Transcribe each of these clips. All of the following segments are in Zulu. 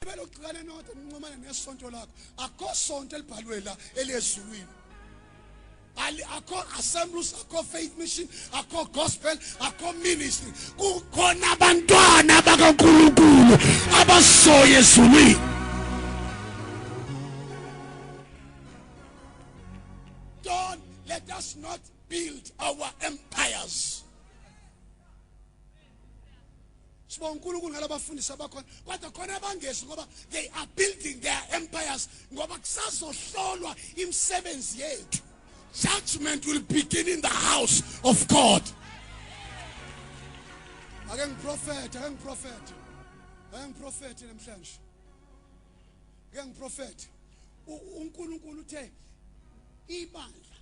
Belogcikane nodwa nincomane nesonto lakho. Akho sonto elibhalwe la eliyezulwini. Ali akho assemblies, akho faith mission, akho gospel, akho ministry. Kukhona abantwana bakaNkulunkulu abasoye ezulwini. Don't let us not build our empires. Sibonga uNkulunkulu ngalabafundisi abakhona, kodwa khona abangezi ngoba they are building their empires, ngoba kusazohlolwa imisebenzi yethu. Judgment will begin in the house of God. Ake ngiprofethe, ake ngiprofethe, ake ngiprofethe namhlanje, ake ngiprofethe. UNkulunkulu uthe ibandla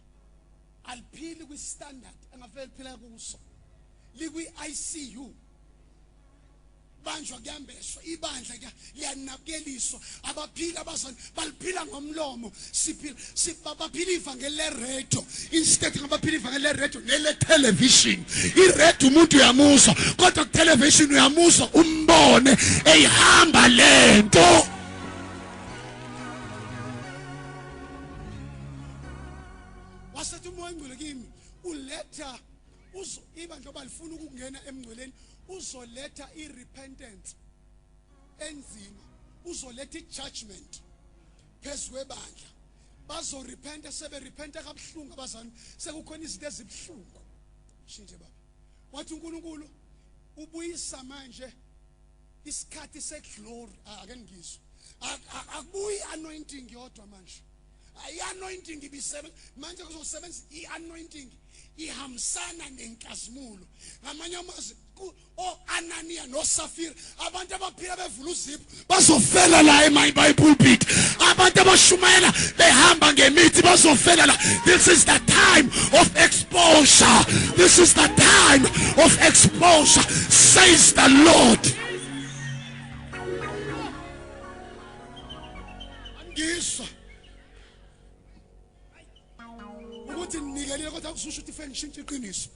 aliphili kwi-standard engafele liphila kuso, likwi-ICU, banjwa kuyambeswa ibandla liyanakeliswa. Abaphila abazali baliphila ngomlomo, siphila baphila ivangeli le-radio instead, ngabaphila ivangeli le-radio nele-television. I-radio umuntu uyamuzwa, kodwa ku-television uyamuzwa umbone eyihamba lento. Wasethi uMoya oNgcwele kimi uletha ibandla oba lifuna ukungena emngcweleni, uzoletha i-repentance enzima, uzoletha i-judgment phezu kwebandla. Bazorepenta, seberepenta kabuhlungu abazali, sekukhona izinto ezibuhlungu. Shintshe baba. Wathi uNkulunkulu ubuyisa manje isikhathi seglory. Ake ngizwe, akubuyi anointing yodwa manje, i-anointing ibisebenza manje, kuzosebenza i-anointing ihambisana nenkazimulo. Ngamanye amazwi, o-Ananiya noSafira, abantu abaphila bevula uzipho bazofela la emayibayipulpit, abantu abashumayela behamba ngemithi bazofela la. This is the time of exposure, this is the time of exposure, says the Lord. Ngizwa ukuthi ninikelile, kodwa akususho ukuthi fanele ngishintshe iqiniso,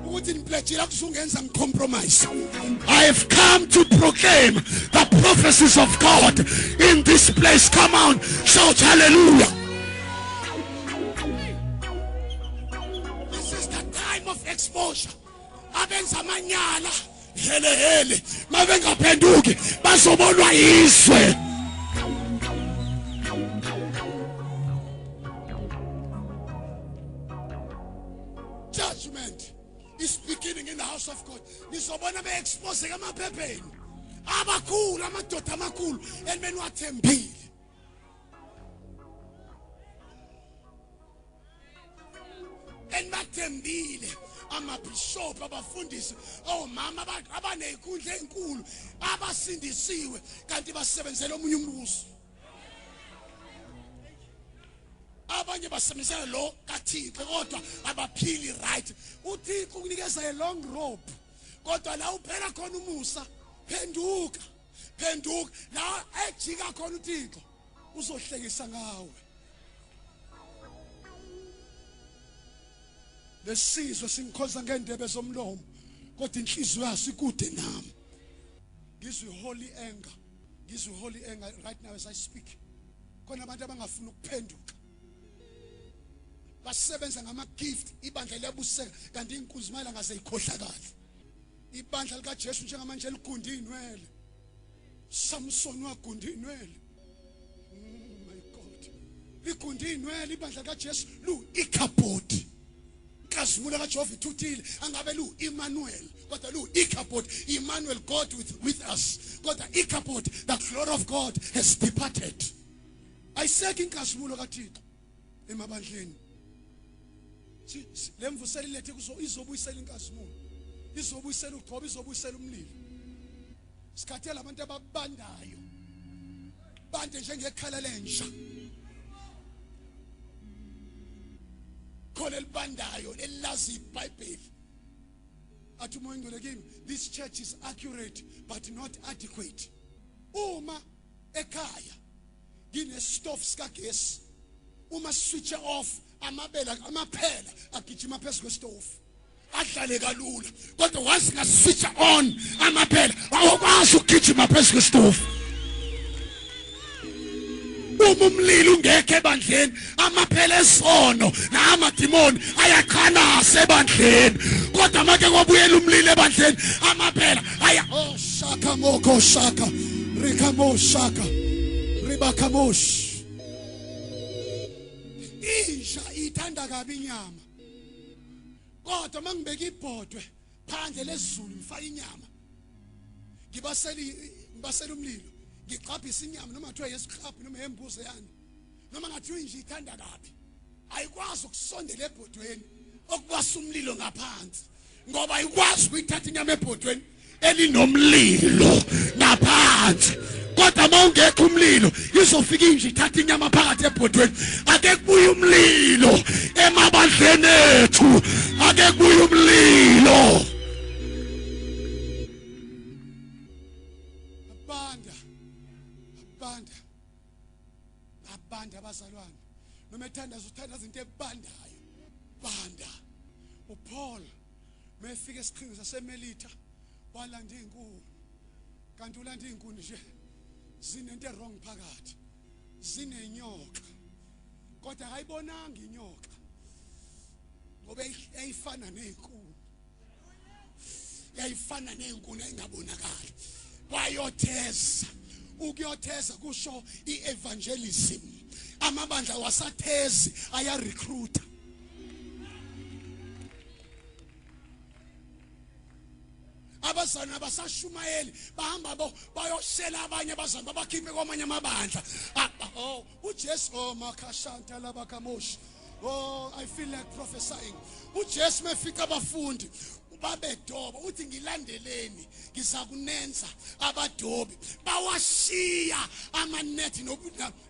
ukuthi nipledgile akusungenza ngicompromise. I have come to proclaim the prophecies of God in this place. Come on, shout hallelujah. This is the time of exposure. Abenza amanyala hele hele mabengaphenduki bazobonwa izwe. Judgment is beginning in the house of God. Nizobona be-expose emaphepheni abakhulu, amadoda amakhulu enibeniwathembile, enibathembile, amabhishophu, abafundisi, omama abaney'khundla ey'nkulu, abasindisiwe kanti basebenzela omunye umbuso. Abanye basebenzisela lo kaThixo kodwa abaphili right. UThixo ukunikeza a long rope, kodwa la uphela khona umusa, phenduka, phenduka. La ejika khona uThixo uzohlekisa ngawe. Lesizwe singikhoza ngendebe zomlomo, kodwa inhliziyo yaso ikude nami. Ngizwe holy anger, ngizwe holy anger right now as I speak. Khona abantu abangafuni ukuphenduka, basebenza ngama-gift, ibandla liyabuseka kanti inkunzi mayela ngaze ikhohlakale. Ibandla likaJesu njengamanje ligunda iy'nwele. Samson wagunda iy'nwele. My God, ligunda iy'nwele ibandla likaJesu, lu-Ikhabhodi. Inkazimulo kaJehova ithuthile, angabe lu-Emmanuel kodwa lu-Ikhabhodi. Emmanuel, God with us, kodwa Ikhabhodi, the glory of God has departed. Ayisekho inkazimulo kaThixo emabandleni. Le mvuselo ilethe kuzo izobuyisela inkazimulo, izobuyisela ugcobo, izobuyisela umlilo. Sikhathele abantu ababandayo, bande njengekhala lenja, khona elibandayo elilazi iBhayibheli. Athi uMoya oNgcwele kimi, this church is accurate but not adequate. Uma ekhaya ngine-stove sikagesi, uma switch off, amabele amaphela agijima phezu kwestove. Adlale kalula. Kodwa once nga-switch on amaphela awukwazi ukugijima phezu kwesitofu. Uma umlilo ungekho ebandleni, amaphela esono namadimoni ayaqhanasa ebandleni. Kodwa make kwabuyela umlilo ebandleni, amaphela aya oh shaka moko shaka rikamo shaka ribakamosh. Inja ithanda kabi inyama. Kodwa mangibeka ibhodwe phandle lezulu ngifaka inyama, ngibasela umlilo, ngiqaphisa inyama noma kuthiwa yesiklabhu noma yembuzo yani, noma ngathiwa inje ithanda kabi, ayikwazi ukusondela ebhodweni okubasa umlilo ngaphansi, ngoba ayikwazi ukuyithatha inyama ebhodweni elinomlilo ngaphansi. Kodwa mawungekho umlilo izofika inje ithatha inyama phakathi ebhodweni. Ake kubuye umlilo emabandleni ethu, ake kubuye umlilo. Abanda abanda abanda abazalwane, noma ethandaza uthandaza into ebandayo. Banda. uPaul mefika esiqhingini saseMelitha walanda izinkuni, kanti ulanda izinkuni nje zinento wrong phakathi, zinenyoka, kodwa akayibonanga inyoka ngoba yayifana nezinkuni, yayifana nezinkuni engabonakali. Wayotheza. Ukuyotheza kusho i-evangelism. Amabandla wasathezi aya-recruiter. Abazalwane abasashumayeli bahamba bayoshela abanye abazalwane babakhiphe kwamanye amabandla. Oh uJesu, oh makashanta labakamoshi. Oh, I feel like prophesying. uJesu mefika abafundi babedoba, uthi ngilandeleni ngizakunenza abadobi. Bawashiya amanethi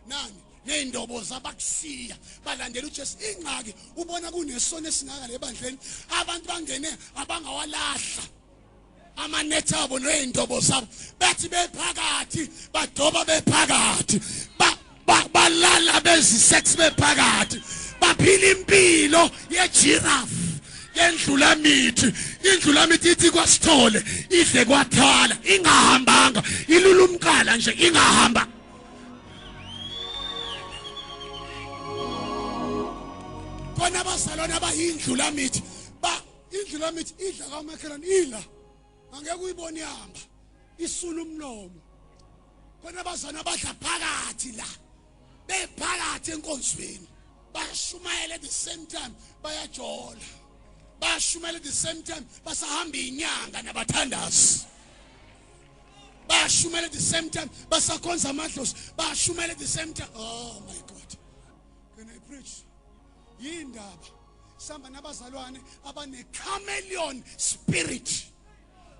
nani ney'ndobo zabakushiya, balandela uJesu. Ingxaki ubona kunesono esingaka lebandleni, abantu bangene abangawalahla amanethi abo ney'ndobo zabo, bathi bephakathi badoba bephakathi, balala bezisex bephakathi, baphila impilo ye-giraffe yendlulamithi. Indlulamithi ithi kwasithole idle kwathala, ingahambanga, ilula umqala nje ingahamba. Khona abazalwane abayindlulamithi, ba indlulamithi idla kamakhelwane, ila angeke uyibone ihamba, isula umlomo. Khona abazalwane abadla phakathi la, bephakathi enkonzweni, bayashumayela at the same time bayajola, bayashumayela at the same time basahamba inyanga nabathandazi, bayashumayela at the same time basakhonza amadlozi, bayashumayela at the same time. Oh my God, can I preach? Yindaba sihamba nabazalwane abane chameleon spirit,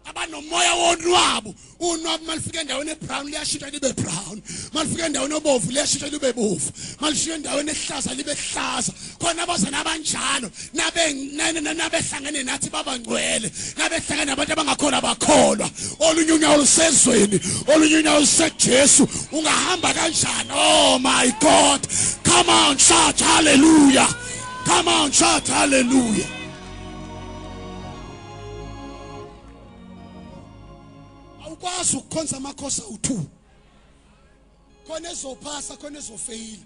abanomoya wonwabu. Unwabu malifika endaweni ebrown liyashintsha libe brown, malifika endaweni obovu liyashintsha libe bovu, malifika endaweni ehlaza libe hlaza. Khona abazana abanjalo nabehlangene nathi babangcwele, nabehlangene nabantu abangakholwa bakholwa. Olunye unyawo lusezweni, olunye unyawo luseJesu. Ungahamba kanjani? Oh my God, come on church, hallelujah. Come on church, hallelujah. Awukwazi ukukhonza amakhosi awu2, khona ezophasa khona ezofeyila.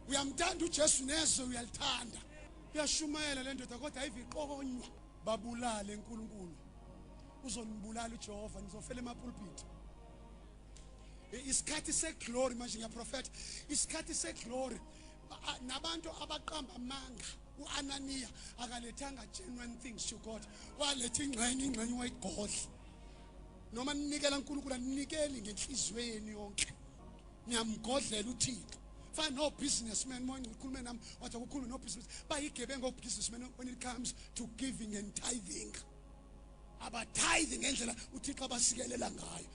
Uyamthanda uJesu nezwe uyalithanda. Uyashumayela le ndoda kodwa ayiviqonywa. Babulale uNkulunkulu, uzonibulala uJehova, nizofela emapulpit. Isikhathi seglory manje, ngiyaprofetha isikhathi seglory. Nabantu abaqamba amanga, uAnaniya akalethanga genuine things to God, waletha ingxenye, ingxenye wayigodla. Noma ninikela uNkulunkulu aninikeli ngenhliziyo yenu yonke, niyamgodlela uThixo. Fana no businessman, manje ukhulume nami wathi akukhulume no business, bayigebengu businessman when it comes to giving and tithing. Abatithe ngendlela uThixo abasikelela ngayo.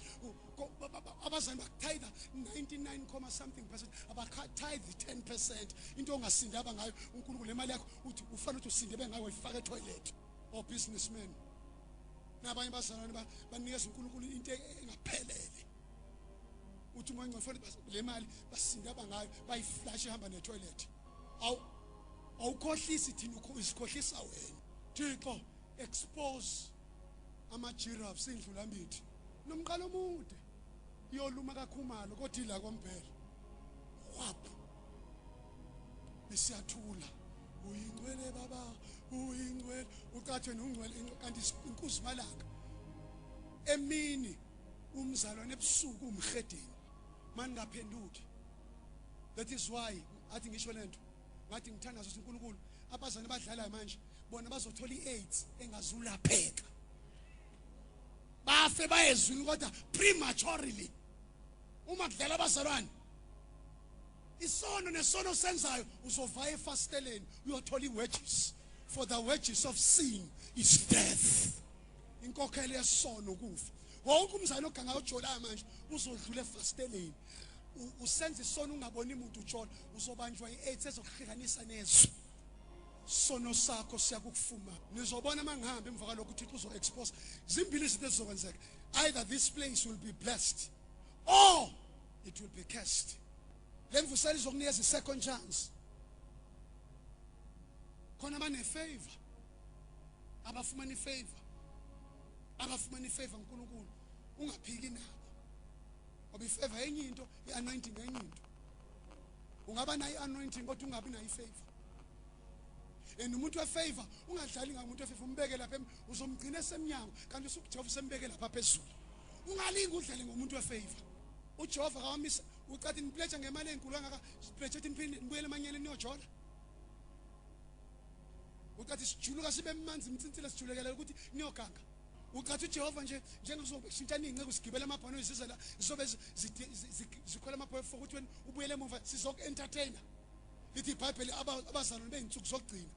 Abazali bakutithe 99, something percent, abakatithe 10%. Into ongasindaba ngayo uNkulunkulu le mali yakho uthi ufana ukuthi usinde bengayo wayifaka etoilet. O businessman nabanye bazalwane banikeza uNkulunkulu into engaphelele. Uthi uma ngicofela le mali basindaba ngayo bayiflash ihamba netoilet. Awukhohlisi thina, usikhohlisa wena. Thixo Expose ama giraffes indlulamithi. Nomqalo omude. Iyoluma kakhumalo kodwa ila kwamphela. Wap. Besiyathula. Uyingcwele baba, uyingcwele, ucathwe nongcwele kanti inkuzimalanga. Emini umzalwane ebusuku umhedeni. Maningaphenduki. That is why athi ngisho lento. Ngathi ngithandaza ukuthi uNkulunkulu abazane badlalayo manje bona bazothola iAIDS engazulapheka. Bafe bayezwini kodwa prematurely. Uma kudlala abazalwane isono nesono senzayo uzovaya efasteleni uyothola iwages, for the wages of sin is death. Inkokhelo yesono kufa. Wonke umzali oganga ojolayo manje uzodlula efasteleni. Usenza isono ungaboni umuntu ujola, uzobanjwa iAIDS ezokuhlukanisa nezwe. Sono sakho siyakufuma. Nizobona mangihamba emva kwalokho uThixo uzo expose. Zimbili izinto ezizokwenzeka. Either this place will be blessed or it will be cursed. Lemvusela izokunikeza i-second chance. Khona bane favor. Abafumana ifavor. Abafumana ifavor uNkulunkulu. Ungaphiki nabo. Ngoba ifavor enye into, ianointing enye into. Ungaba nayo ianointing kodwa ungabi nayo ifavor. And umuntu wefavor ungadlali ngamuntu wefavor, umbeke lapha uzomgcina esemnyango kanti usuJehova usembeke lapha phezulu. Ungalingi udlale ngomuntu wefavor. uJehova kawamisa ucathi nipledge ngemali enkulu kangaka, pledge ethi niphinde nibuyele emanyeleni niyojola. Ucathi sijuluka sibe manzi imtsintsile sijulekele ukuthi niyoganga. Ucathi uJehova nje njengokuzoshintshana izinceke sigibela amabhanoyi size la zizobe zikhwela amabhoyi for ukuthi wena ubuyele emuva sizoku-entertainer. Lithi iBhayibheli abazalwane beyinsuku zokugcina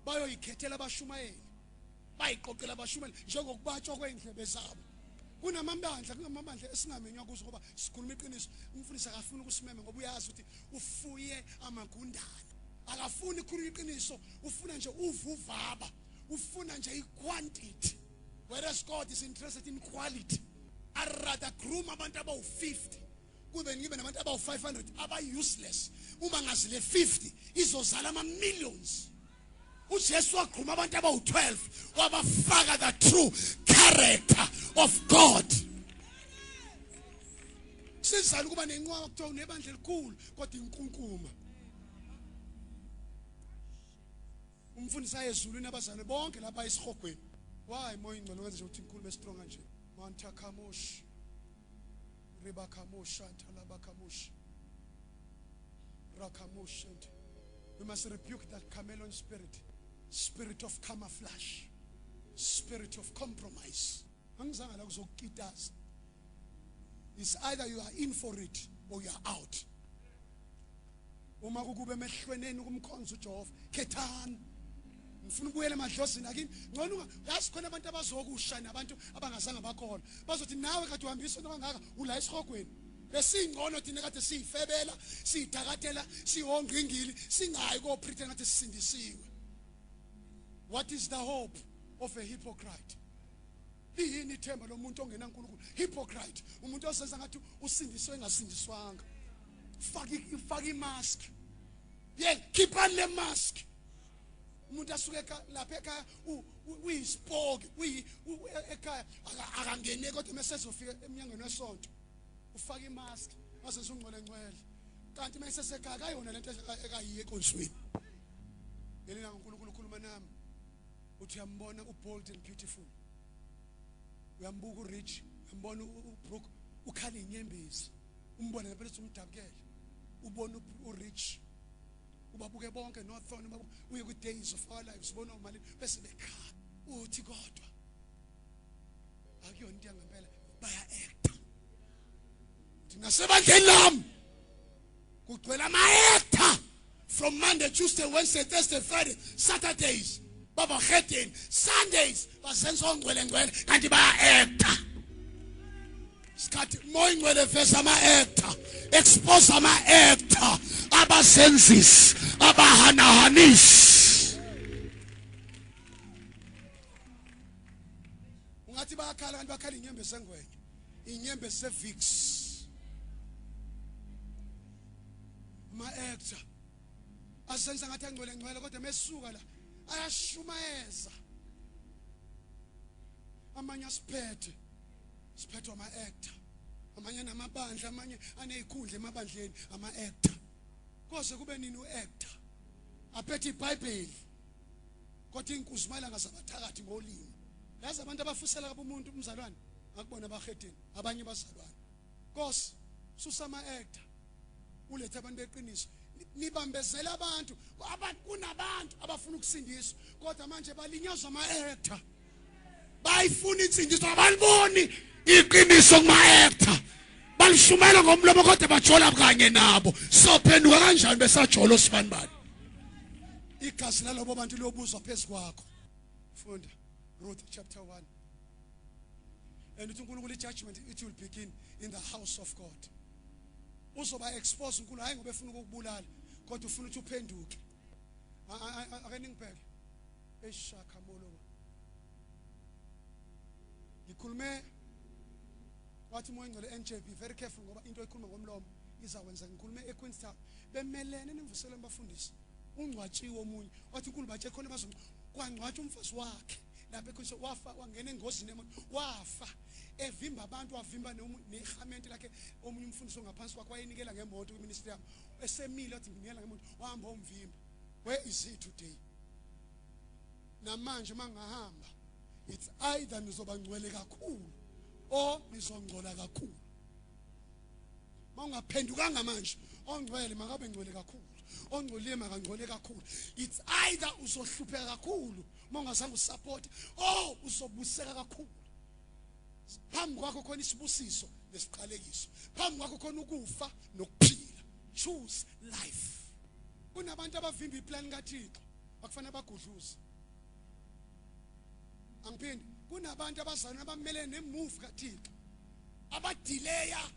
bayoyikhethela abashumayeli, bayiqoqela abashumayeli njengokubatshwa kwey'ndlebe zabo. Kunamabandla esingamenywa kuzo ngoba sikhuluma iqiniso. Umfundisi akafuni ukusimema ngoba uyazi ukuthi ufuye amagundane. Akafuni ukukhuluma iqiniso, ufuna nje uvuvaba, ufuna nje iquantity. Whereas God is interested in quality. I'd rather groom abantu abawu-50 kube ngibe nabantu abawu-500 aba-useless. Uma ngazi le 50 izozala ama-millions. uJesu wagrooma abantu abawu-12 wabafaka the true character of God. Sizala ukuba nenqwaba kuthiwa unebandla elikhulu kodwa inkunkuma. Umfundisi ayezulwini abazalwane bonke lapha esihogweni. Why moya ingcwele wenza nje ukuthi inkulu bestrong kanje? Mantakamosh Ribakamosh Antalabakamosh Rakamosh. We must rebuke that chameleon spirit, spirit of camouflage, spirit of compromise. Angizange la kuzokukitaza. It's either you are in for it or you are out. Uma kukube emehlweneni ukumkhonza uJehova, khethani. Ngifuna ukubuyela emadlozini akini. Ngcono yazi khona abantu abazokusha nabantu abangazange bakhona. Bazothi nawe kade uhambisa into kangaka ula esihogweni. Besingcono thina kade siyifebela, siyidakatela, sihongqingili, singayi ko pretend ngathi sisindisiwe. What is the hope of a hypocrite? Liyini ithemba lomuntu ongenaNkulunkulu? Hypocrite, umuntu osenza ngathi usindiswe engasindiswanga. Faka imask. Yeah, keep on the mask. Umuntu asuke lapha ekhaya uyisipoki, ekhaya akangene kodwa mesezofika emnyangweni wesonto ufaka imask mase ungcwele ngcwele. Kanti mayisesekhaya akayona lento ekayiye enkonzweni. Ngelina uNkulunkulu ukhuluma nami uthi uyambona ubold and beautiful, uyambuka urich, uyambona uBrook ukhala inyembezi, umbone ngempela ukuthi umdabukele, ubona urich, ubabuke bonke noThorn, uye ku days of our lives ubona omali bese bekhala. Uthi kodwa akuyona into yangempela, baya actor. Nasebandleni lami kugcwele ama-actor from Monday, Tuesday, Wednesday, Thursday, Friday, Saturdays babahedeni, Sundays basenza ongcwele ngcwele kanti baya-actor. Isikhathi moya ingcwele veza ama-actor, expose ama-actor abazenzisi, abahanahanisi. Ungathi bayakhala kanti bakhala inyembezi zengwenya, inyembezi ze-Vicks. Ama-actor asenza ngathi angcwele ngcwele kodwa mesuka la ayashumayeza. Amanye asiphethe, siphethwe ama-actor, amanye namabandla, amanye anezikhundla emabandleni, ama-actor. Koze kube nini u-actor aphethe iBhayibheli kodwa inkuzimalanga zabathakathi ngolimi? Yazi abantu abafusela kabo umuntu umzalwane akubona abahedeni, abanye bazalwane. Nkosi, susa ama-actor, ulethe abantu beqiniso. Nibambezela abantu, kunabantu abafuna ukusindiswa kodwa manje balinyazwa ama-actor. Bayifuna insindiso, abaliboni iqiniso kuma-actor. Balishumela ngomlomo kodwa bajola kanye nabo. Sophenduka kanjani besajola osibanibani? Igazi lalobo bantu liyobuzwa phezu kwakho. Funda Ruth chapter 1. And uthi uNkulunkulu, i-judgment, it will begin in the house of God. Uzoba expose uNkulunkulu, hayi ngoba efuna ukukubulala, kodwa ufuna ukuthi uphenduke. Ake ningibheke eshaka molo. Ngikhulume wathi uMoya Ngcwele, NJ, be very careful, ngoba into ekhuluma ngomlomo izakwenza. Ngikhulume eQueenstown, bemelene nemvuselelo abafundisi, ungcwatshiwe omunye, wathi uNkulunkulu batshe khona kwangcwatshwa umfazi wakhe lapha eQueenstown, wafa, wangena engozini yemoto, wafa evimba abantu, wavimba nehamente lakhe. Omunye umfundisi ongaphansi kwakhe wayenikela ngemoto kwiministry yami, esemile wathi nginikela ngemoto, wahamba omvimba. Where is he today? Namanje mangahamba, it's either nizoba ngcwele kakhulu or nizongcola kakhulu. Mawungaphendukanga manje, ongcwele makabe ngcwele kakhulu, ongcolile makangcole kakhulu. It's either uzohlupheka kakhulu mawungazange usupport, or uzobuseka kakhulu. Phambi kwakho khona isibusiso nesiqalekiso, phambi kwakho khona ukufa nokuphila. Choose life. Kunabantu abavimba iplan kaThixo, akufanele bagudluze. Angiphindi, kunabantu abazalwane abamelene nemove kaThixo, abadelaya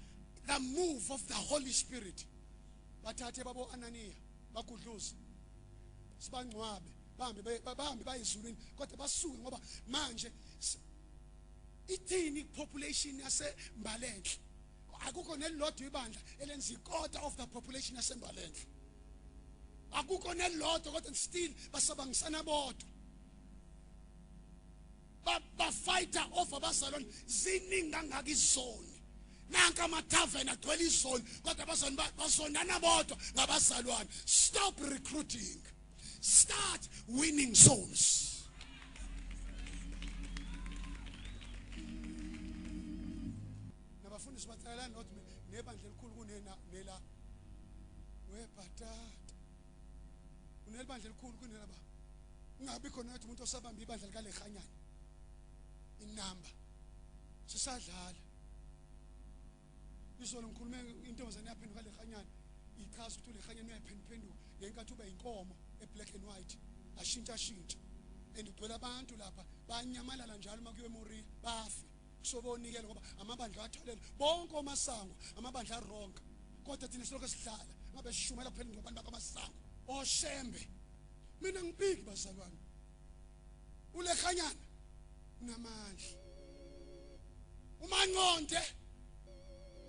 the move of the Holy Spirit. Bathathe babo Ananiya, bagudluze, sibangcwabe, bahambe bayezulwini, kodwa basuke, ngoba manje ithini population yaseMbalenhle? Akukho nelilodwa ibandla elenza i-quarter of the population yaseMbalenhle, akukho nelilodwa, kodwa still basabangisana bodwa, bafighter over abazalwane. Ziningi kangaka izoni, nanka amathaveni agcwele izoni, kodwa abazalwane bazondana bodwa ngabazalwane. Stop recruiting, start winning souls. Nabafundisi bathalelana nothi nebandla elikhulu kunena nela webhatata, unelibandla elikhulu kunela ba ungabi khona nathi umuntu osabamba ibandla likaLehanyana inamba sisadlala. Izolo ngikhulume, intombazane yaphenduka Lehanyana, ichaza ukuthi uLehanyana uyayiphenduphenduka ngenkathi ube inkomo e-black and white, ashintsha ashintsha, and ugcwele abantu lapha bayanyamalala njalo uma kuyiwe eMoriya, bafe kusobonikela, ngoba amabandla atholele bonke omasango, amabandla aronga, kodwa thina silokho sihlala ngabe sishumela kuphela ngabantu bakamasango oshembe. Mina ngipiki bazalwane, uLehanyana unamandla, umanqonde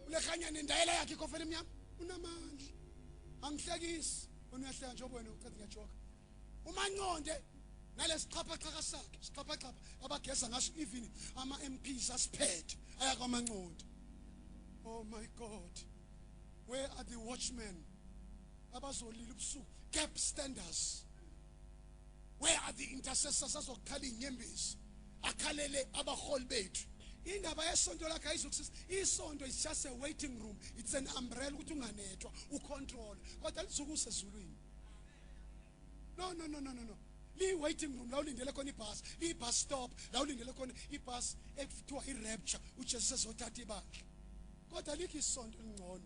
uLehanyana indayela yakhe ikofela emnyama, unamandla. Angihlekisi, wena uyahleka njengoba wena uqeda ngiyajoka. Umanqonde nalesiqhaphaqhaka sakhe, siqhaphaqhapha abageza ngaso, even ama-MPs asiphethe aya kwamanqonde. Oh my God, where are the watchmen abazolila ubusuku, gap standers? Where are the intercessors azokukhala inyembezi, akhalele abaholi bethu? Indaba yesonto lakhe ayizokusiza. Isonto is just a waiting room, it's an umbrella ukuthi unganethwa, ucontrol, kodwa lizukusa ezulwini. No, no, no, no, no, no. Liyi-waiting room la ulindele khona ibhasi, liyi-bus stop la ulindele khona ibhasi ekuthiwa i-rapture, uJesu ezothatha ibandla. Kodwa likho isonto elingcono,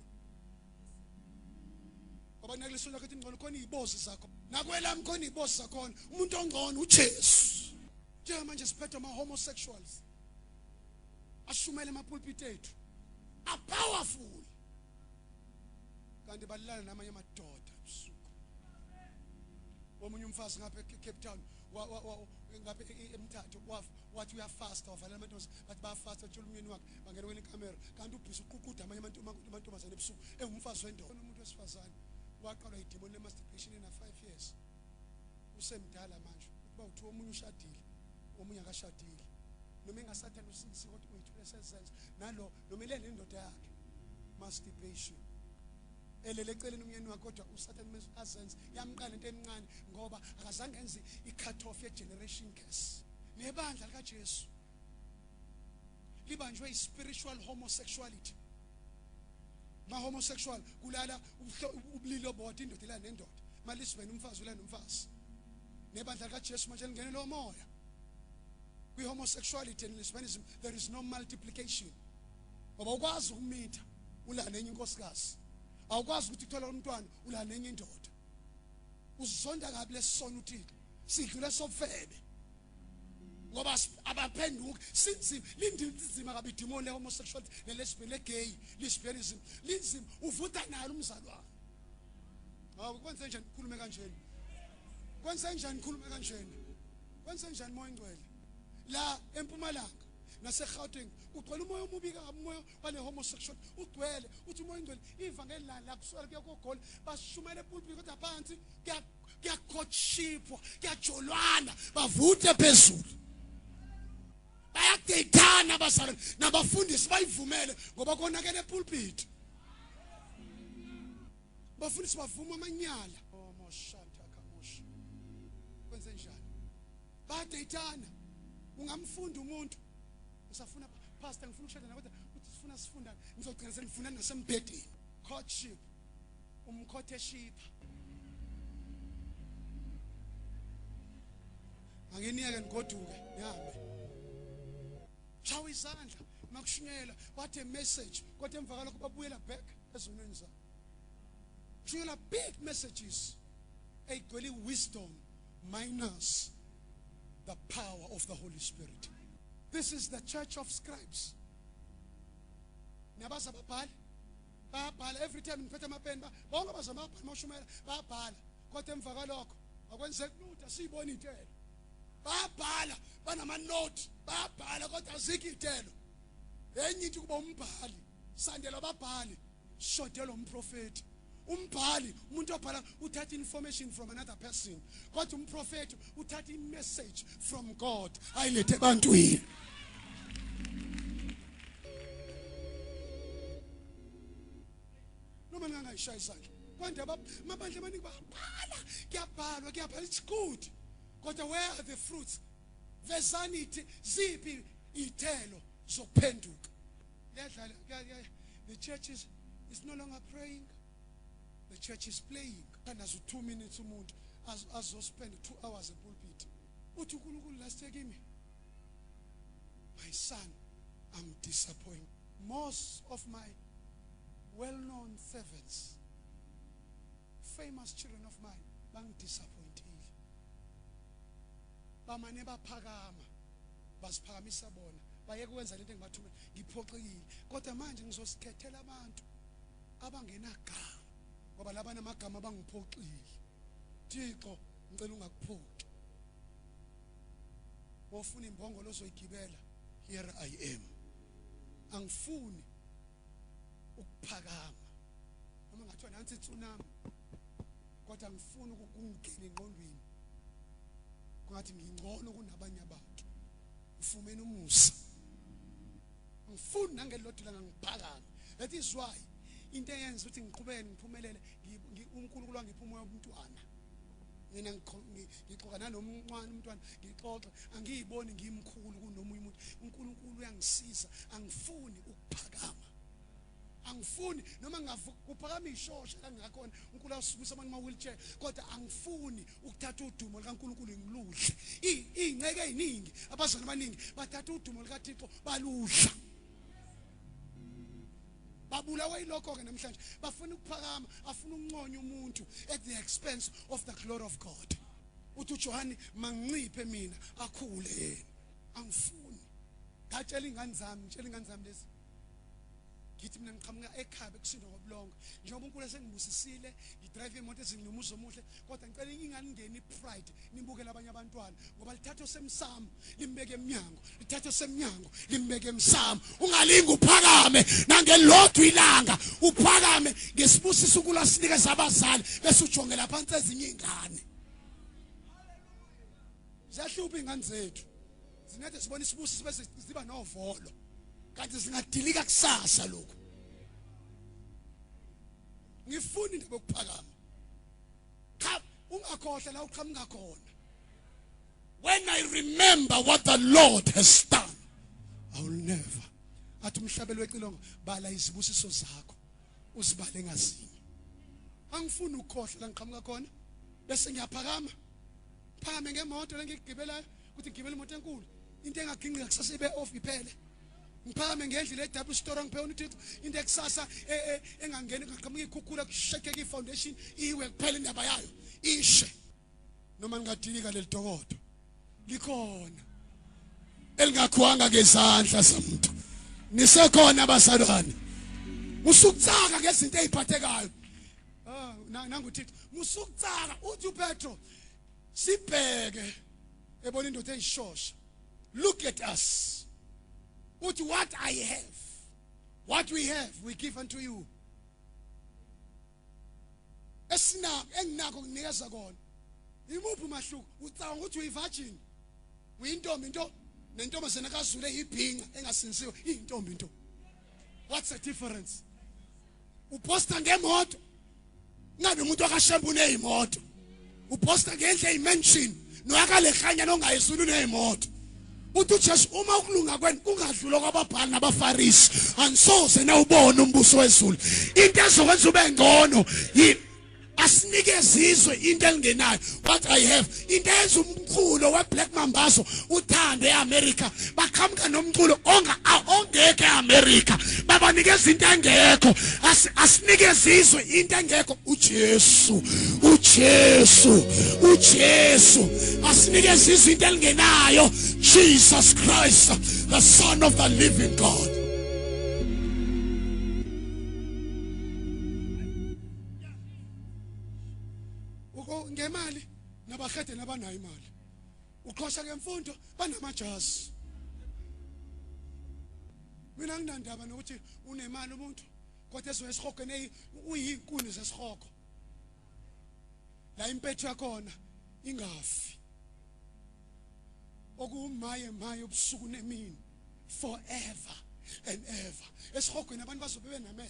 ngoba nakulisonto lakho ingcono khona iy'bozi zakho, nakwelami khona iy'bozi zakhona. Umuntu ongcono uJesu. Njengamanje siphethwe ama-homosexuals ashumele emapulpit ethu, a-powerful, kanti balilana namanye amadoda ebusuku. Omunye umfazi ngapha eCape Town, ngapha eMthatha, wathi uyafasta, wavalela amantombazane, bathi bayafasta, watshela umyeni wakhe, bangena kwenye ikamera, kanti ubhizi uququda amanye amantombazane ebusuku, engumfazi wendoda. Umuntu wesifazane waqalwa idimoni le-masturbation ena-5 years, usemdala manje. Ukuba uthiwa omunye ushadile, omunye akashadile. Noma engasathanda usisi kodwa uyithule sezenza nalo noma elele indoda yakhe. Masturbation. Elele eceleni umyeni wakhe kodwa usathane mase azenze yamqala into emncane ngoba akazange enze i-cut off ye-generation curse. Nebandla likaJesu libanjwe i-spiritual homosexuality. Ma homosexual kulala ubulili obodwa indoda ilala nendoda, ma lesbian umfazi ulala nomfazi. Nebandla likaJesu manje lingene lo moya. Kwi-homosexuality and lesbianism there is no multiplication. Ngoba ukwazi ukumitha ulala nenye inkosikazi, awukwazi ukuthi uthola umntwana ulala nenye indoda. Uzonda kabi lesisono uThixo, sidlule sofebe ngoba abaphenduki. Sinzima, linzima kabi idimoni le-homosexuality ne-lesbian, le-gay lesbianism, linzima. Uvutha nalo umzalwane. Hawu, kwenze njani ukhulume kanjeni? Kwenze njani ukhulume kanjeni? Kwenze njani moya ingcwele? La eMpumalanga naseGauteng kugcwele umoya omubi kabi, umoya wale homosexual ugcwele. Uthi umoya ingcwele ivangeli la la kusukela kuya kogoli bashumayela epulpit, kodwa phansi kuyakhotshipwa, kuyajolwana, bavuthe phezulu, bayadeyithana abazalwane nabafundisi bayivumele ngoba konakele epulpit. Bafundisi bavuma amanyala. Oh moshanta kamoshi, kwenze njani? Bayadeyithana. Ungamfunda umuntu usafuna pastor ngifuna ukushada nawe, kodwa uthi sifuna sifundane, ngizogcina senifuna nasembhedeni. Courtship, umkhothe shipha. Anginiyeke nigoduke nihambe. Shawa izandla makushunyela, what a message, kodwa emva kwalokho babuyela back ezonweni zabo. Shunyela big messages eyigcwele wisdom minus the power of the Holy Spirit. This is the church of scribes. Niyabazi ababhali? Bayabhala every time ngiphethe amapeni, bonke abazama ababhali mawushumela bayabhala, kodwa emva kwalokho akwenzeki lutho, asiyibona intelo. Bayabhala, banama-note, bayabhala kodwa azikho iy'telo. Enye into kuba umbhali, sandela ababhali, shodela umprofeti. Umbhali umuntu obhala uthatha information from another person, kodwa umprofeti uthatha i-message from God ayilethe ebantwini. Noma ngingangayishaya isandla kwande amabandla amaningi bayabhala, kuyabhalwa, kuyabhala, it's good, kodwa where are the fruits? Vezani ithi ziphi iy'thelo zokuphenduka. Liyadlala. The church is no longer praying, the church is playing. Anazo 2 minutes umuntu azospend 2 hours epulpit. Uthi uNkulunkulu last year kimi, my son, I'm disappointed. Most of my well-known servants, famous children of mine, bangidisappointile. Bamane baphakama, basiphakamisa bona, bayeke ukwenza lento engibathumela. Ngiphoxekile, kodwa manje ngizosikhethela abantu abangenagama ngoba laba namagama bangiphoxile. Thixo, ngicela ungakuphoxi. Wofuna imbongolo ozoyigibela, here I am. Angifuni ukuphakama noma ngathiwa nansi itsunami, kodwa ngifuna ukungena engqondweni kungathi ngingcono kunabanye abantu. Ngifumene umusa, ngifuni nangelilodwa ilanga ngiphakame. That is why into eyenza ukuthi ngiqhubeke ngiphumelele, uNkulunkulu wangipha umoya womntwana. Mina ngixoxa nanomncane umntwana, ngixoxe, angiyiboni ngimkhulu kunomunye umuntu. uNkulunkulu uyangisiza, angifuni ukuphakama, angifuni noma ngavuka kuphakama ishosha la ngakhona. uNkulunkulu asukumisa abantu ma wheelchair, kodwa angifuni ukuthatha udumo likaNkulunkulu ngiludle. Iy'nceke ey'ningi, abazali abaningi bathatha udumo likaThixo baludla, babulawa yilokho-ke namhlanje. Bafuna ukuphakama, afuna ukunconya umuntu at the expense of the glory of God. Uthi uJohane, manginciphe mina, akhule yena. Angifuni. Ngatshela ingane zami, ngitshela ingane zami lezi, ngithi mina ngiqhamuka ekhaya bekusindwa ngobulongo, njengoba uNkulunkulu esengibusisile, ngidrive imoto ezinginomuzi omuhle, kodwa ngicela inganingeni pride, nibukele abanye abantwana, ngoba lithatha osemsamo limbeke emnyango, lithatha osemnyango limbeke emsamo. Ungalingi uphakame nangelodwa ilanga, uphakame ngesibusiso uNkulunkulu asinikeza abazali, bese ujongela phansi ezinye ingane. Ziyahlupha ingane zethu. Zinethe sibona isibusiso bese ziba novolo. Kanti zingadilika kusasa lokho. Ngifuna indaba yokuphakama. Cha, ungakhohlwa la uqhamuka khona. When I remember what the Lord has done, I will never. Athi umhlabeli wecilongo, bala izibusiso zakho, uzibale ngazinye. Angifuni ukukhohlwa la ngiqhamuka khona. Bese ngiyaphakama. Phakame ngemoto lengigibelayo, ukuthi ngigibele imoto enkulu. Into engaginqika kusasa ibe off iphele. Ngiphakame ngendlu le double story ngiphe uThixo into ekusasa e, e, engangeni ngaqhamuka ikhukhula kushekeke ifoundation iwe kuphela indaba yayo ishe. Noma ningadilika leli dokodo likhona elingakhiwanga ngezandla zamuntu. Nisekhona abazalwane. Musukutsaka ngezinto eziphathekayo. Ah, nangu uThixo musukutsaka uthi uPetro sibheke ebona indoda eyishosha. Look at us. Uthi what I have, what we have we give unto you. Esinako enginakho kunikeza kona. Imuphi umahluko? Ucabanga ukuthi uyivirgin, uyintombi into, nentombazana kaZulu eyibhinca engasinisiwe iyintombi into. What's the difference? Uposta ngemoto ngabe umuntu wakashembe uneyimoto. Uposta ngendle eyimansion noyakalehlanya nongayizulu uneyimoto. Uthi uJesu uma ukulunga kwenu kungadlula kwababhali nabaFarisi anisoze nawubona umbuso wezulu. Into ezokwenza ube ngcono asinikeze izwe into elingenayo. What I have, into eyenza umculo weBlack Mambazo uthande eAmerica, baqhamuka nomculo ongekho eAmerica, babanikeza into engekho. Asinikeze izwe into engekho. uJesu, uJesu, uJesu asinikeze izwe into elingenayo. Jesus Christ, the Son of the living God. Uko ngemali nabahede nabanayo imali. Uqhosha ngemfundo banamajazi. Mina nginandaba nokuthi unemali umuntu kodwa ezoya esihogweni uyinkuni zesihogo. La impethu yakhona ingafi. Okumaye maye ubusuku nemini forever and ever. Esihogweni abantu bazobe benamehlo,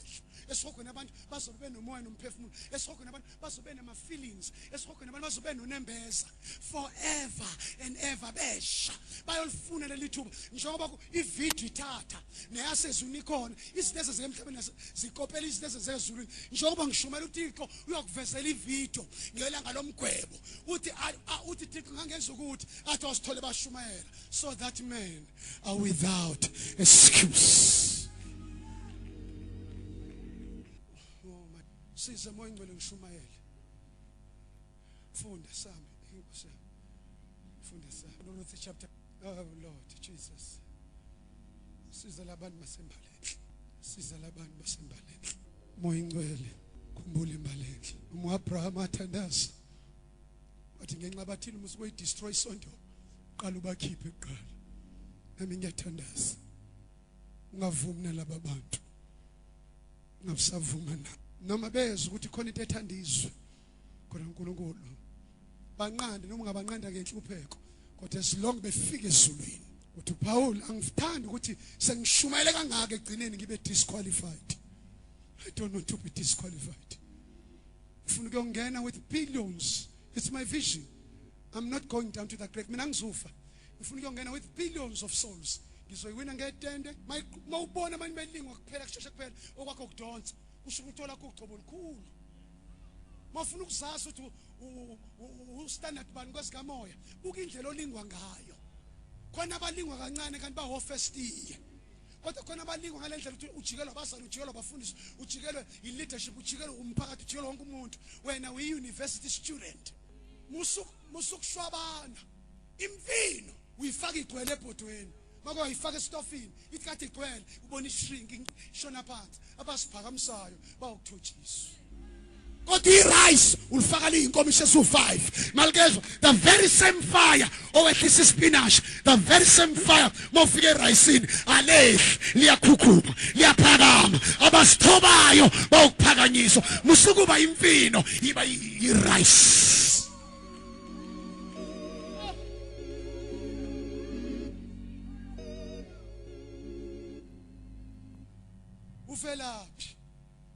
esihogweni abantu bazobe benomoya nomphefumulo, esihogweni abantu bazobe nama feelings, esihogweni abantu bazobe nonembeza forever and ever. Besha bayolifuna leli thuba njengoba ivideo ithatha neyasezulwini ikhona. Izinto ezenzeka emhlabeni zikopela izinto ezenzeka ezulwini. Njengoba ngishumela uThixo uyokuvezela ivideo ngelanga lomgwebo, uthi uthi Thixo ngangenza ukuthi athi wasithole bashumayela, so that men are without excuse. Oh my, size moya ingcwele ngishumayele. Funda sami inkosi yami, funda sami Ruth chapter. Oh Lord Jesus, siza labantu basembalenhle, siza labantu basembalenhle. Moya ingcwele khumbula imbalenhle. Uma Abraham athandaza wathi ngenxa bathini uma usuke destroy isonto qala ubakhiphe kuqala. Nami ngiyathandaza ungavumi nalaba bantu, ungabusavuma na noma bezwe ukuthi khona into ethanda izwe khona uNkulunkulu banqande noma ungabanqanda ngenhlupheko, kodwa as long befika ezulwini. Uthi Paul angithandi ukuthi sengishumayele kangaka egcineni ngibe disqualified. I don't want to be disqualified. Ngifuna ukuyongena with billions. It's my vision. I'm not going down to the grave. Mina ngizofa. Ngifuna ukuyongena with billions of souls. Ngizoyiwina ngetende. Mawubona abantu belingwa kuphela kusheshe kuphela okwakho kudonsa. Kusho ukuthola kugcobo olukhulu. Mawufuna ukuzazi ukuthi ustandard bani kwesikamoya, buka indlela olingwa ngayo. Khona abalingwa kancane kanti baho first year. Kodwa khona abalingwa ngale ndlela ukuthi ujikelwa abazali, ujikelwa abafundisi, ujikelwe i-leadership, ujikelwe umphakathi, ujikelwe wonke umuntu. Wena uyi-university student. Musukushwabana. Imfino uyifaka igcwele ebhodweni. Make wayifaka esitofini, ithi kade igcwele, ubona ishrink ishona phansi. Abasiphakamisayo bawukuthotshiswa. Kodwa i-rice ulifaka liyinkomishi esu-5. Malikezwa the very same fire owehlisa ispinach, the very same fire mawufika erayisini alehli, liyakhukhuba, liyaphakama. Abasithobayo bawukuphakanyiswa. Musukuba imfino, yiba i-rice. Ufelaphi?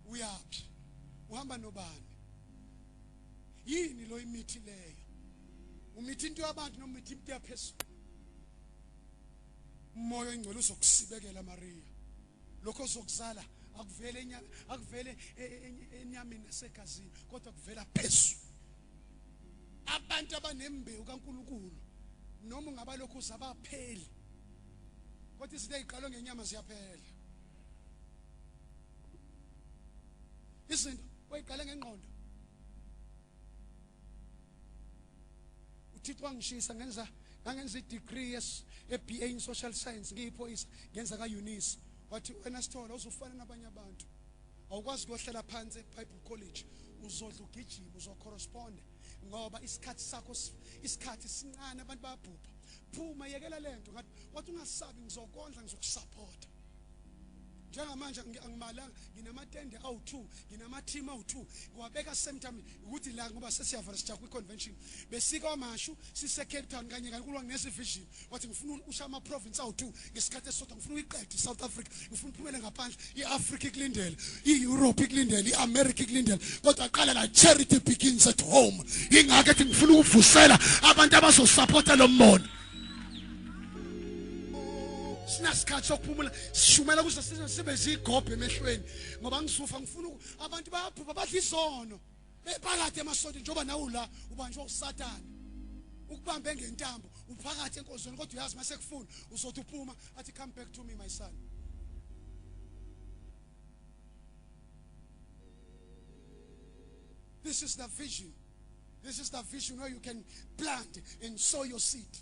Uyaphi? Uhamba nobani? Yini lo imithi leyo? Umithi into yabantu noma umithi into yaphezulu? Umoya oyingcwele uzokusibekela Maria. Lokho ozokuzala akuvele enyama, akuvele enyameni nasegazini, kodwa kuvela phezulu. Abantu abanembewu kaNkulunkulu noma ungabalokhu uzabapheli, kodwa izinto eziqalwe ngenyama ziyaphela. Izinto oyiqale ngengqondo, uThixo wangishisa, ngenza ngangenza i-degree yes e-BA in social science, ngiyiphoyisa, ngenza ka-UNISA. Wathi wena Sithole, uzofana nabanye abantu, awukwazi kuyohlala phansi e-Bible College, uzodla ugijima, uzocorresponda ngoba isikhathi sakho isikhathi sincane, abantu bayabhubha. Phuma, yekela lento. Ngathi, wathi ungasabi, ngizokondla, ngizokusupporta. Njengamanje angimalanga, nginamatende awu-2, nginama-team awu-2, ngiwabeka same time ukuthi la ngoba sesiyavala, sija kwi-convention, besikwamashu, sise-Cape Town kanye kanye kulwa nesivision. Wathi ngifuna usha ama-province awu-2 ngesikhathi esisodwa, ngifuna uyiqede i-South Africa, ngifuna uphumele ngaphandle, i-Africa ikulindele, i-Europe ikulindele, i-America ikulindele, kodwa qala la, charity begins at home. Ingakho ethi ngifuna ukuvusela abantu abazosupporta lo mbono. Sinasikhathi sokuphumula, sishumela kuze size sibe zigobhe emehlweni, ngoba ngisufa ngifuna abantu bayaphupha, badla izono bephakathi emasontweni, njengoba nawe la ubanjwa uSathane ukubambe ngentambo, uphakathi enkonzweni, kodwa uyazi mase kufuna uzothi uphuma athi come back to me my son. This is the vision. This is the vision where you can plant and sow your seed.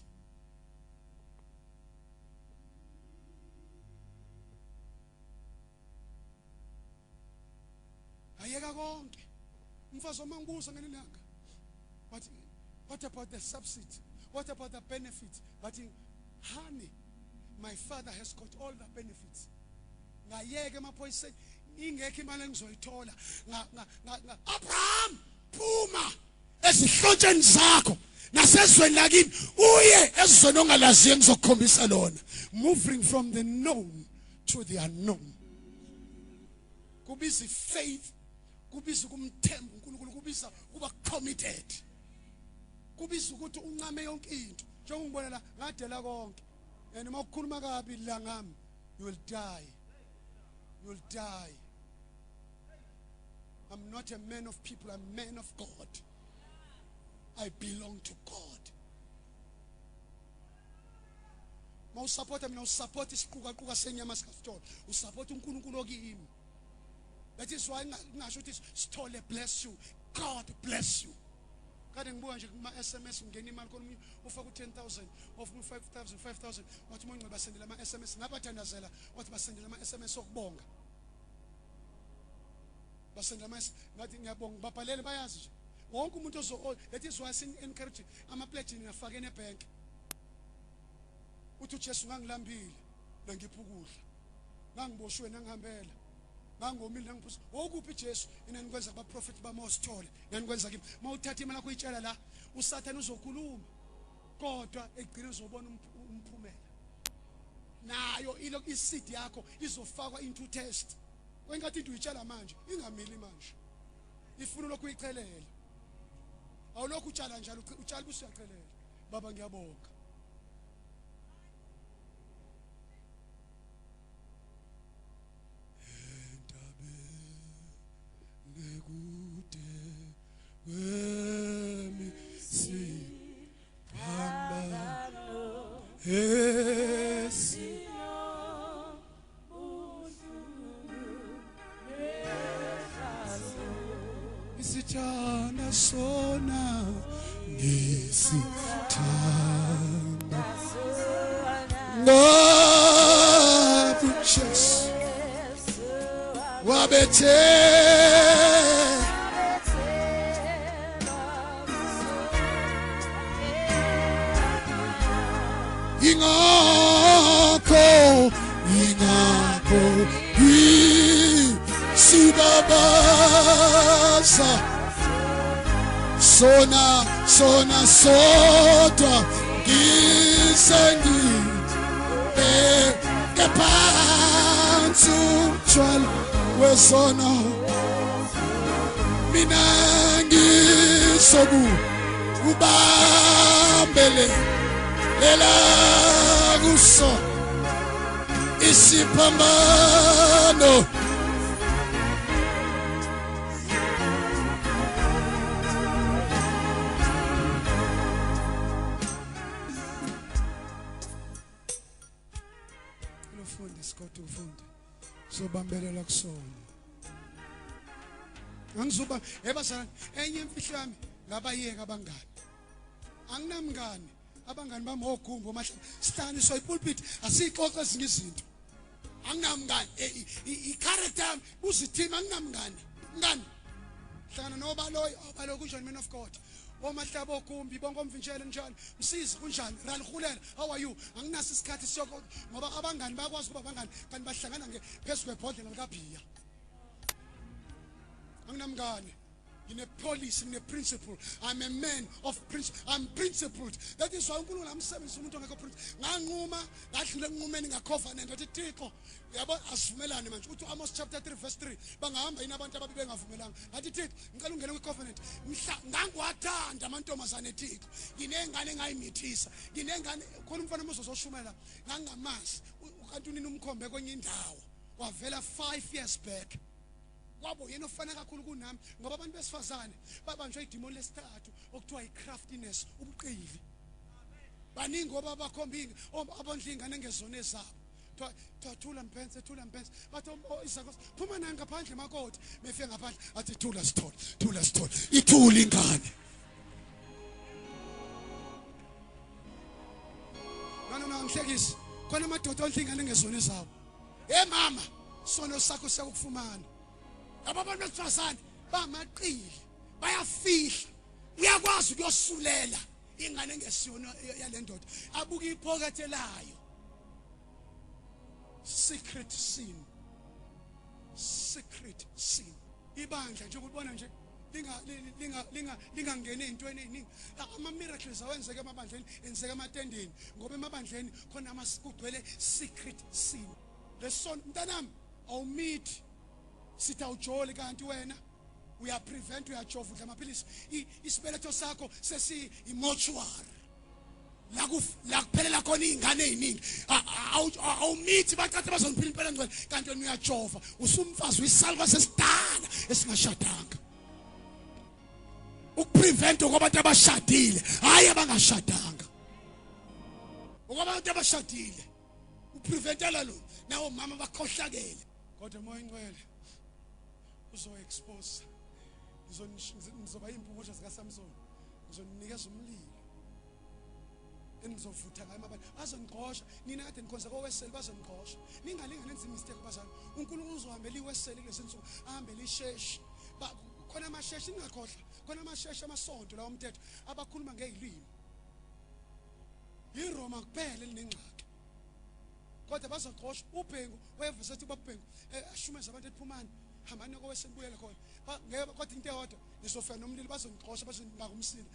Ayeka konke. Umfazi omangibuza ngelilanga. What about the subsidy? What about the benefits? But honey, my father has got all the benefits. Ngayeke emaphoyiseni, ingekho imali engizoyithola. Abraham, phuma ezihlotsheni zakho nasezweni lakini, uye ezweni ongalaziyo engizokukhombisa lona. Moving from the known to the unknown. Kubiza faith, kubiza ukumthemba uNkulunkulu, kubiza kuba committed, kubiza ukuthi uncame yonke into. Njengoba ngibona la, ngadela konke, and uma ukukhuluma kabi la ngami, you will die, you will die. I'm not a man of people, I'm a man of God. I belong to God. Mawusupporta mina, usupport isiqukaquka senyama sikaSithole, usupport uNkulunkulu okimi. That is why ngingasho ukuthi Sithole bless you, God bless you. Kade ngibuka nje kuma SMS ngena imali khona, omunye ufaka u10000, ofuna u5000, 5000. Wathi umonce basendela ama SMS, ngabathandazela, wathi basendela ama SMS okubonga, basendela ama, ngathi ngiyabonga, babhalele, bayazi nje wonke umuntu ozo. That is why sin encourage ama pledge ngiyafaka ebank. Uthi uJesu, ngangilambile nangipha ukudla, ngangiboshwe nangihambela, ngangomile nangiphuza. Wokuphi Jesu? Inanikwenza kubaprofeti bamosithole, nanikwenza kimi. Mawuthatha imali yakho uyitshela la, uSathane uzokhuluma, kodwa ekugcina uzobona umphumela. Nayo ilo iseed yakho izofakwa into test. Kwenkathi into uyitshela manje ingamili manje, ifuna lokhu uyichelela, awulokhu utshala njalo, utshala bese uyachelela. Baba, ngiyabonga. Entabeni ekude kwemisiphambo esi isithanda sona, ngisithanda ngoba uJesu wabethe ingakho ingakho sibabaza sona sona sodwa, ngisengibeke phansi umthwalo. Wesono mina ngisoku ubambele lela kuso isiphambano. Ufunde Scott, ufunde, sobambelela kusona. Angizuba ebazalwane, enye imfihlo yami ngabayeka abangani. Anginamngani, abangani bami ogumbo mahlaba sihlanganiswa ipulpit, asixoxe ezinye izinto. Anginamngani, i-character yami buza i-team, anginamngani. Mngani hlangana nobaloyi, obaloyi kunjani, man of God, omahlaba ogumbi bonke omvintshele njani, msizi kunjani, ralihulela, how are you? Anginaso isikhathi siyoko ngoba abangani bayakwazi ukuba abangani kanti bahlangana phezu kwebhodlela likabhiya. Anginamngani, ngine-policy, ngine-principle. I'm a man of principle, I'm principled. That is why uNkulunkulu amsebenzisa umuntu ongekho principle. Nganquma, ngadlula ekunqumeni nga-covenant, wathi Thixo, yabo asivumelane manje. Uthi Amos chapter 3 verse 3, bangahamba yini abantu ababi bengavumelanga? Ngathi Thixo, ngicela ungene kwi-covenant. Mhla ngangiwathanda amantombazane Thixo, nginengane engayimithisa, nginengane khona umfana omuzozoshumela ngangamazi kanti unini umkhombe kwenye indawo wavela 5 years back. Kwabo yena ofana kakhulu kunami ngoba abantu besifazane babanjwa idimoni lesithathu okuthiwa i-craftiness, ubuqili. Baningi ngoba bakhomba abondla ingane ngezona ezabo. Kuthiwa thula mphense, thula mphense, bathi izakho phuma nayo ngaphandle makoti. Befike ngaphandle athi thula sithole, thula sithole, ithule ingane. No no no, ngihlekisi khona amadoda ondla ingane ngezona ezabo. Hey mama, sono sakho siyakufumana. Laba abantu besifazane bamaqili, bayafihla. Uyakwazi ukuyosulela ingane engesiyona yale ndoda, abuke ipocket layo. Secret sin, secret sin. Ibandla nje ukubona nje linga linga linga lingangeni ezintweni eziningi. Ama miracles awenzeke emabandleni, enzeke ematendeni, ngoba emabandleni khona kugcwele secret sin. Lesono mntanami awumithi sithi awujoli kanti wena uyaprevent, uyajova, udla amaphilisi. Isibeletho sakho sesi imortuary la la kuphelela khona izingane eziningi. Awumithi bacathe bazoniphila impela ngcwele kanti wena uyajova, usumfazi uyisalwa sesidala esingashadanga. Ukuprevent kwabantu abashadile, hayi abangashadanga, okwabantu abashadile upreventela lo. Nawo mama bakhohlakele, kodwa moya ingcwele uzo-expose. Ngizoba iy'mpungusha zikaSamson, ngizoninikeza umlilo enizovutha ngayo amabandla. Bazonigqosha nina kade nikhonza koweseli, bazonigqosha. Ningalinga nenze imistake bazalwane. uNkulunkulu uzohambela iweseli kulezi nsuku, ahambele isheshi. Khona amasheshi, ningakhohlwa, khona amasheshi amasonto lawo mthetho abakhuluma ngey'limi. YiRoma kuphela elinengxaki, kodwa bazogqosha. Ubhengu wayevuse ethi ubabhengu ashumeze abantu ephumani, hambani koweseli, buyele khona. Ngeke, kodwa into eyodwa, nizofika nomlilo, bazonixosha, bazonibaka umsindo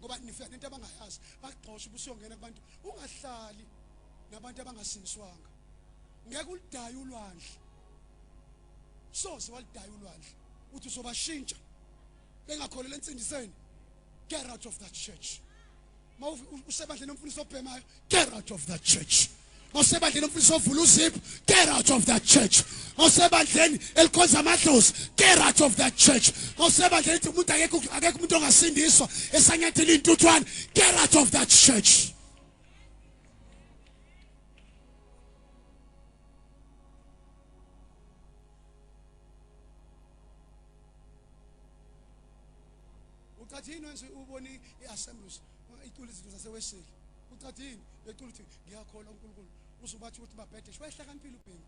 ngoba nifika nento abangayazi. Bakugxosha ubusuyongena kubantu. Ungahlali nabantu abangasindiswanga, ngeke ulidaye ulwandle, soze walidaya ulwandle uthi uzobashintsha bengakholelwa ensindisweni. Get out of that church. Ma usebandleni omfundisi obhemayo, get out of that church. Mawusebandleni omfundisi ovula uziphu, get out of that church. Mawusebandleni elikhonza amadlozi, get out of that church. Mawusebandleni ethi umuntu akekho, akekho umuntu ongasindiswa esanyathela intuthwane, get out of that church. Ucathi yini wenze ubone i-assemblies icula izinto zaseweseli? Ucathi yini becula uthi ngiyakholwa uNkulunkulu, uzobathi ukuthi babhedeshe? Wayehlakaniphile ubhengu,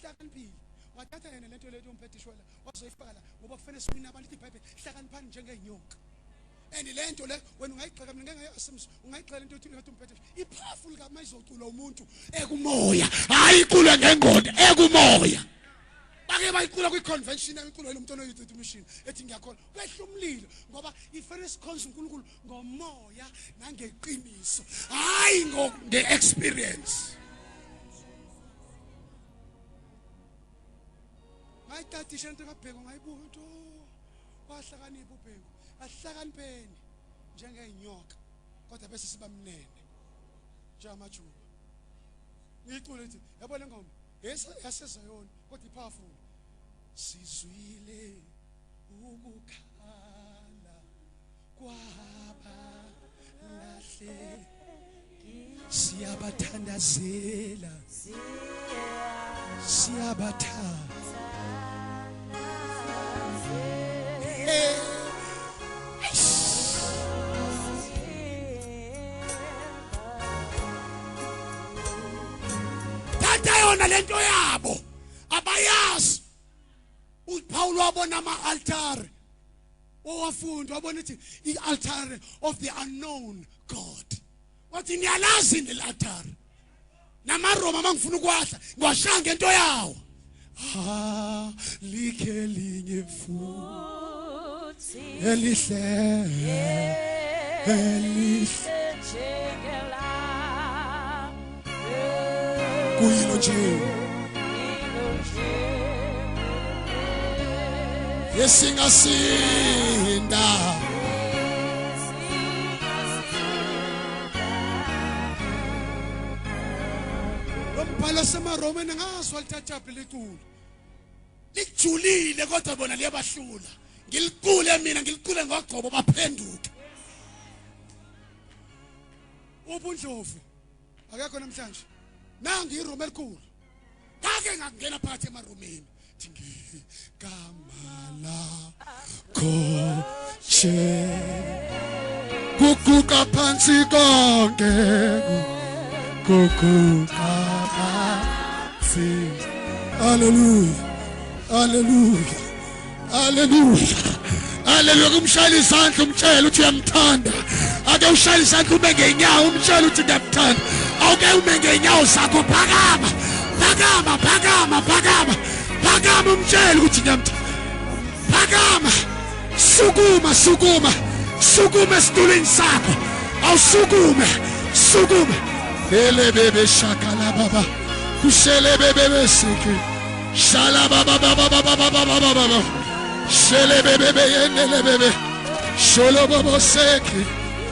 hlakaniphile, wathatha yena lento leyo yombhedeshwela wazoyifaka la ngoba kufanele siwine abantu. Ithi iBhayibheli, hlakaniphani njengey'nyoka. And le nto le wena ungayigxeka, mina ngeke ngayi-assemblies. Ungayigxeka into ethi ngathi umbhedeshe ipowerful kama izocula umuntu ekumoya, hhayi iculwe ngengqondo, ekumoya. Bake bayicula kwi-convention, iculo lo muntu onoyithetha umshini ethi ngiyakholwa, kwehla umlilo, ngoba ifanele sikhonze uNkulunkulu ngomoya nangeqiniso, hayi nge-experience. Ngayitadisha into kaBheko ngayibuka ukuthi oh, wahlakanipha uBheko. Ahlakanipheni njengeyinyoka kodwa bese siba mnene njengamajuba. Ngiyicule ithi yabo le ngoma yasezayoni kodwa ipowerful. Sizwile ukukhala kwaba lahle siyabathandazela siyabathanda. Thatha yona lento yabo abayazi. uPaul wabona ama-altare owafunda wabona ukuthi i-altare of the unknown God. Wathi niyalazi leli altare namaRoma mangifuna ukwahla ngiwashaya ngento yawo. Ha likhe linye futhi elihle elihle kuyilo nje esingasinda. Lo mbhalo semaRomeni ngazi walithathaphi liculo lijulile kodwa bona liyabahlula. Ngilicule mina ngilicule ngogcobo baphenduke. Ubundlovu akekho namhlanje. Nangi iroom elikhulu ngake ngakungena phakathi emarumini ngigama lakho nje kuguqa phansi konke kuguqa phansi. Haleluya, haleluya, haleluya, haleluya. Kumshayela isandla umtshele ukuthi uyamthanda. Ake ushayele isandla ume ngenyawo umtshele ukuthi ngiyamthanda. Awuke ume ngenyawo zakho, phakama phakama phakama phakama phakama, umtshele ukuthi ngiyamthanda. Phakama, sukuma sukuma sukuma esitulweni sakho, awusukume sukuma. Lele bebe shakala baba kushele bebe besiki shala baba baba baba baba baba baba shele bebe yenele bebe sholo baba seki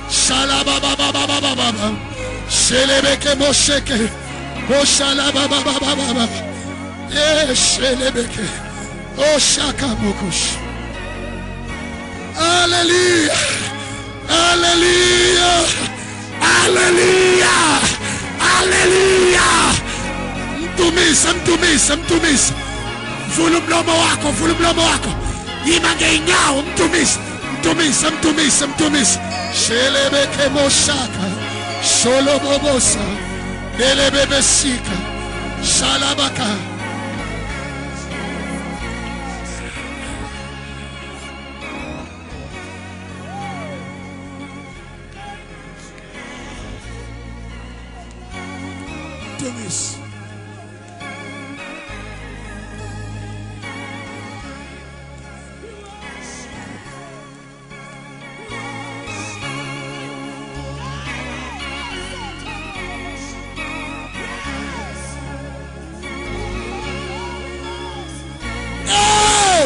shala baba baba baba baba shele beke mosheke oshala baba baba baba ye shele beke oshaka mokush. Hallelujah, hallelujah, hallelujah, hallelujah. Mtumise, mtumise, mtumise. Vula umlomo wakho, vula umlomo wakho. Yima ngeenyawo, mtumise, mtumise, mtumise, mtumise. Shelebeke moshaka, sholobobosa, lelebebesika, shalabaka. Mtumise.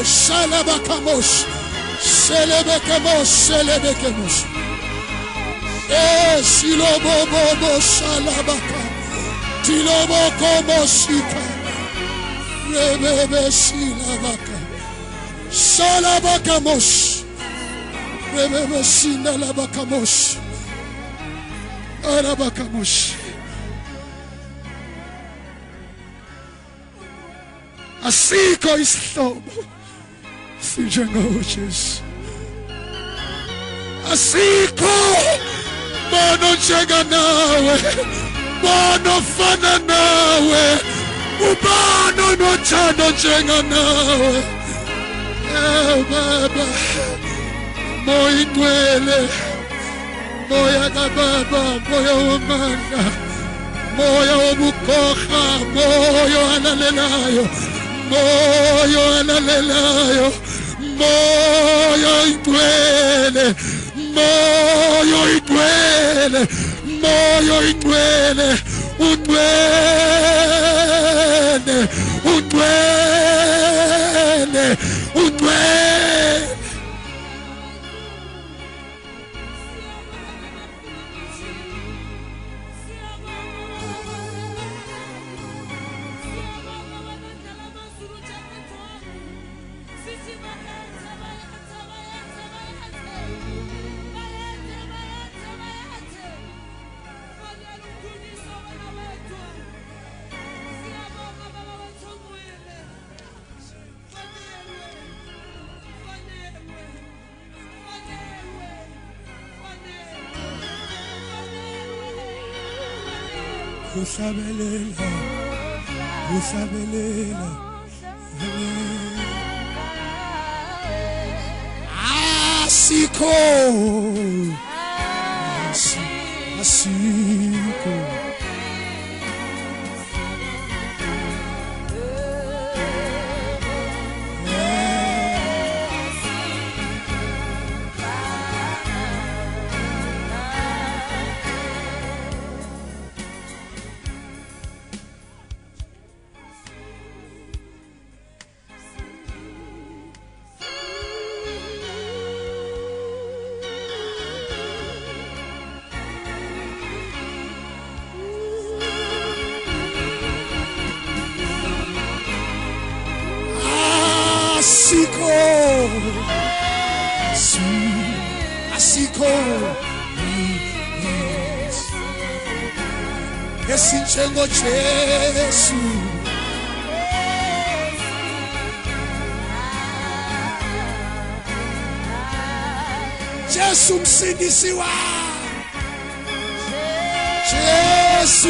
Shalabakamosh, Shelebekemos, Shelebekemos. Shilobobobo Shalabaka, Tilobokomoshika, Rebebe Shilabaka, Shalabakamosh, Rebebe Shinalabakamosh, Arabakamosh. Asikho isihlobo sinjengawe Jesu. Asikho bono njenganawe, bono fana nawe, ubano nothando njenganawe. Baba, moya ingcwele, moya kababa, moya wamandla, moya wobukhokha, moya olalelayo, moya olalelayo, moya ingcwele, moya ingcwele, moya ingcwele, ungcwele, ungcwele. Kuhlabelela, kuhlabelela. Asikho, asikho. Asikho, asikho, esinjengo Jesu. Jesu msindisi wami, Jesu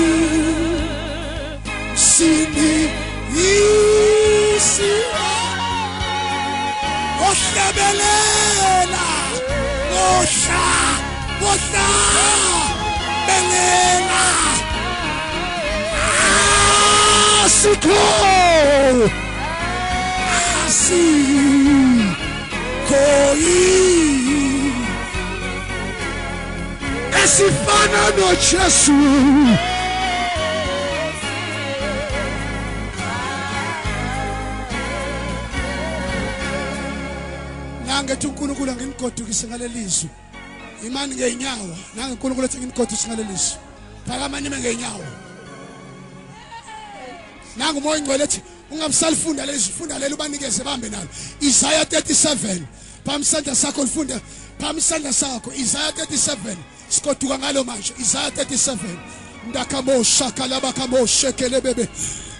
msindisi wami. Ohlabelela, ohla, ohlabelela. Asikho, asikho esifana noJesu. Nangethi uNkulunkulu anginigodukise ngalelizwi. Imani ngeenyawo. Nange uNkulunkulu ethi nginigodukise ngalelizwi. Phakama nime ngeenyawo. Nangu uMoya oNgcwele ethi ungabusalifunda lelizwi, funda leli ubanikeze bambe nalo. Isaiah 37. Phambi isandla sakho lifunde. Phambi isandla sakho. Isaiah 37. Sikoduka ngalo manje. Isaiah 37. Ndakamo shakalabakamo shekelebebe.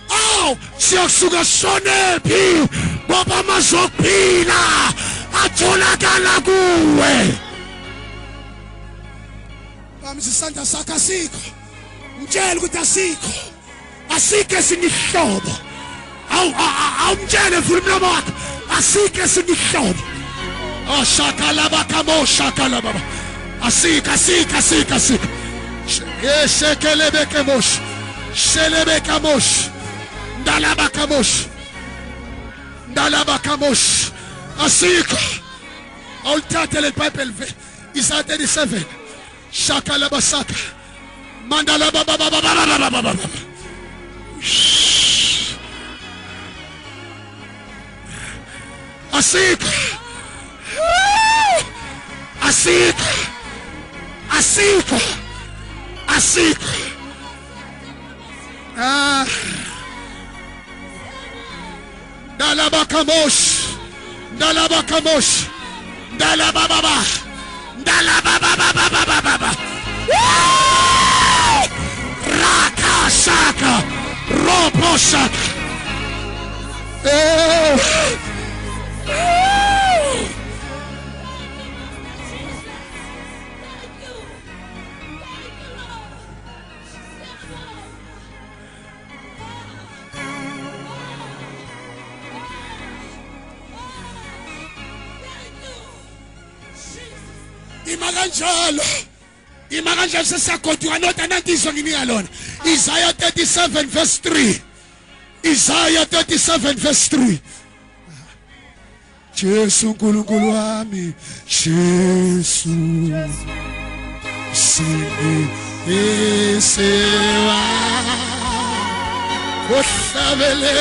Aw, siyokusuka shonephi ngoba amazokuphila atholakala kuwe. Phambi isandla sakho asikho. Mtshele ukuthi asikho. Asikho esinye isihlobo. Awu awumtshele vula umlomo wakho. Asikho esinye isihlobo. Oh shakalabakamo shakalababa. Asikho, asikho, asikho, asikho. Shekelebeke mosh. Shelebeka mosh. Ndalabakamosh. Ndalabakamosh. Asikho. Awulithathe leli Bible Isaiah 37. Shakalabasaka. Mandala baba baba baba baba baba. Asikho. Asikho. Asikho. Asikho. Ah. Ndalabakamosh. Ndalabakamosh. Ndalabababa. Ndalababababababa. Rakashaka. Roboshaka. Eh. Ima kanjalo. Ima kanjalo sesiyagoduka nodwa nanti izwi nginika lona. Isaiah 37 verse 3. Isaiah 37 verse 3. Jesu uNkulunkulu wami, Jesu sindisi wami. Ohlabele,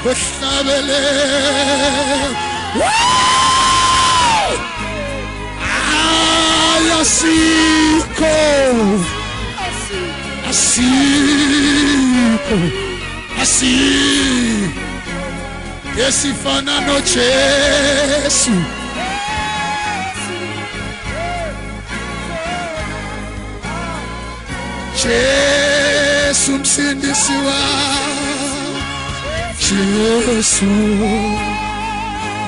ohlabele. Asikho, asikho, asikho esifana noJesu. Jesu msindisi wami, Jesu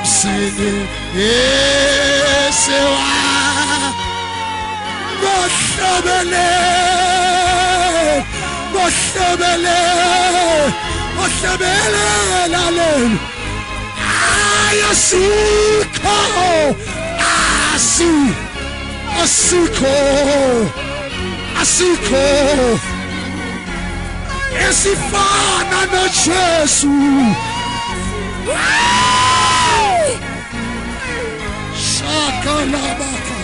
msindisi wami. Ngohlabele. Ohlebele ohlebelela lelo asikho asi asikho asikho esifana noJesu. Shakalabaka.